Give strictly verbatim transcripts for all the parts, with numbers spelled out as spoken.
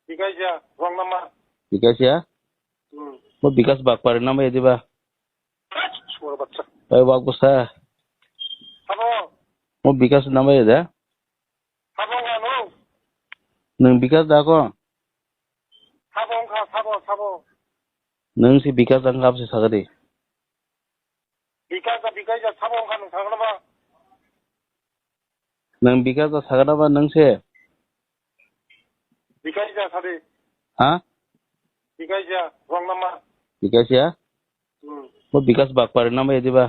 Bikash ya, wrong number. Bikash ya? Hmm. Mo Bikash Bagpari number ya diba? Sumar bachcha. Oi, wak bwsa. Sabo. Mo Bikash number ya da? Sabo wngkha no? Nwng Bikash da ko? Sabo wngkha, sabo, sabo. Nwng si Bikash da wngkha, aboni sagadi. Bikash da, Bikash da, sabo wngkha nwng sagadi ba? Nwng Bikash da sagadi ba nwng se? Bikash da sadi. Ha? Bikash da, wrong number. Bikash ya? Hmm. Mo Bikash Bagpari number ya diba?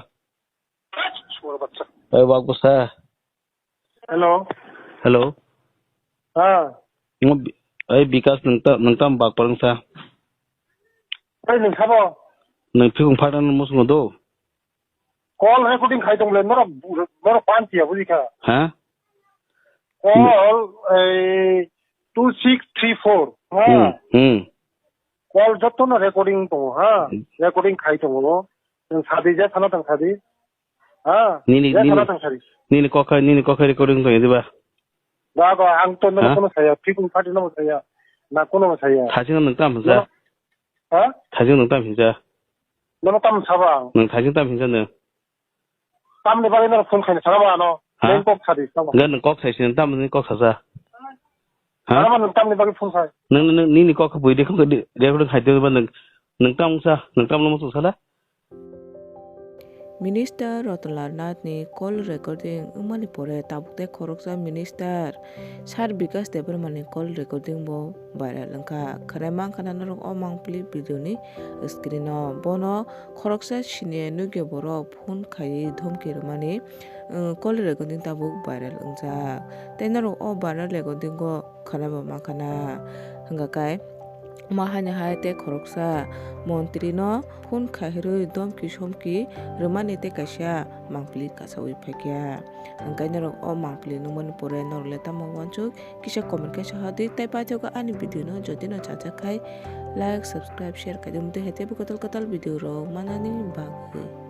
Sumar bachcha. Oi, wak bwsa. Hello. Hello. Ah. Mo Bi-, oi, Bikash nwng ta, nwng tam Bagpari wngsa. Oi, nwng sabo? Nwng phikung phatang musungo do. Call recording khai tong le, norok, norok panti ya, buji kha. Ha? Call, eh, two six three four. Ha? Hmm, hmm. Call jotto no recording tongo, ha? Hmm. Recording khai tongo. Nwng sadi, je sana tang sadi. Ha? Nini, je nini, sana tang sadi. Nini kokha, nini kokha recording tong diba? Ba, ba, ang to no, ha? Kono saya, phikung phatang no saya. Na kono saya. Thasing nwng tam sa. No. Ha? Thasing nwng tam hinsa. Nono tam sabo ang. Nwng thasing tam hinsa nwng. Tamni bagwi nono phone khaina sana ba ano. Ha? Nwng kok sadi sabo. Ga nwng kok sai sin tam nwng kok sasa. Ha? Sana ba nwng tamni bagwi phone sai. Nwng, nwng, nini kok bui de khum de, de khum khai de ba nwng, nwng tam sa, nwng tam lomo sala. Minister Ratan Lal Nath ni call recording wngmani pore tabuk tei khoroksa minister Sir Bikash Debbarma ni call recording bo viral wngkha. Khwnai mankha na norok o mangpili video ni screen o. Bono khoroksa senior nugya borok phone khaiwi dhomki rwmani, uh, call recording tabuk viral wngjak. Tei norok o viral recording o khwnai bo mankha na. Hwnkha khe, omo haino hai tei khoroksa montri no phone khairwi domki somki rwmani tei kaisa mangpili kasaui phaikha. Hwnkhe norok o mangpili nukmani pore norok le tamo uansuk kisa comment kaisa hodi tei paithago ani video no jodi no chajak khai like, subscribe, share khaidi mutwi hai teibo kwtal kwtal video rok manani bagwi.